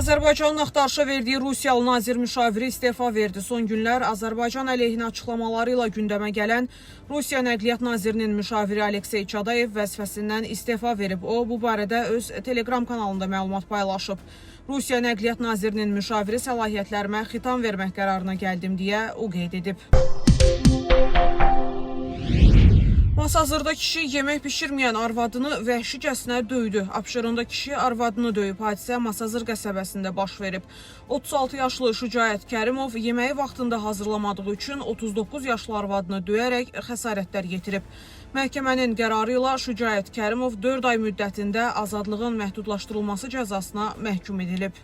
Azərbaycanın axtarışa verdiyi Rusiyalı nazir müşaviri istefa verdi. Son günlər Azərbaycan əleyhinə açıqlamaları ilə gündəmə gələn Rusiya Nəqliyyat Nazirinin müşaviri Aleksey Çadayev vəzifəsindən istefa verib. O, bu barədə öz Telegram kanalında məlumat paylaşıb. Rusiya Nəqliyyat Nazirinin müşaviri səlahiyyətlərimə xitam vermək qərarına gəldim deyə o qeyd edib. Masazırda kişi yemək bişirməyən arvadını vəhşicəsinə döydü. Abşeronda kişi arvadını döyüb. Hadisə Masazır qəsəbəsində baş verib. 36 yaşlı Şücaət Kərimov yeməyi vaxtında hazırlamadığı üçün 39 yaşlı arvadını döyərək xəsarətlər yetirib. Məhkəmənin qərarı ilə Şücaət Kərimov 4 ay müddətində azadlığın məhdudlaşdırılması cəzasına məhkum edilib.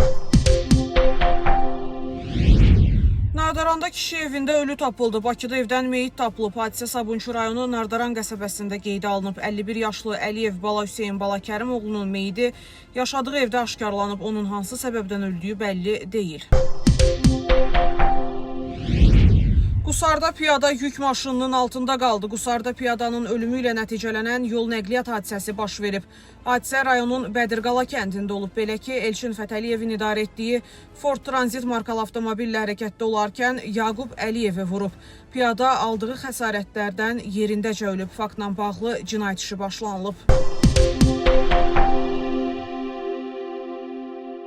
Nardaranda kişi evində ölü tapıldı. Bakıda evdən meyit tapılıb. Hadisə Sabunçu rayonu Nardaran qəsəbəsində qeydə alınıb. 51 yaşlı Əliyev Bala Hüseyn Balakərimoğlunun meyidi yaşadığı evdə aşkarlanıb. Onun hansı səbəbdən öldüyü bəlli deyil. Qusarda piyada yük maşınının altında qaldı. Qusarda piyadanın ölümü ilə nəticələnən yol nəqliyyat hadisəsi baş verib. Hadisə rayonun Bədirqala kəndində olub. Belə ki, Elçin Fətəliyevin idarə etdiyi Ford Transit markalı avtomobillə hərəkətdə olarkən Yaqub Əliyevi vurub. Piyada aldığı xəsarətlərdən yerindəcə ölüb. Faktla bağlı cinayət işi başlanılıb.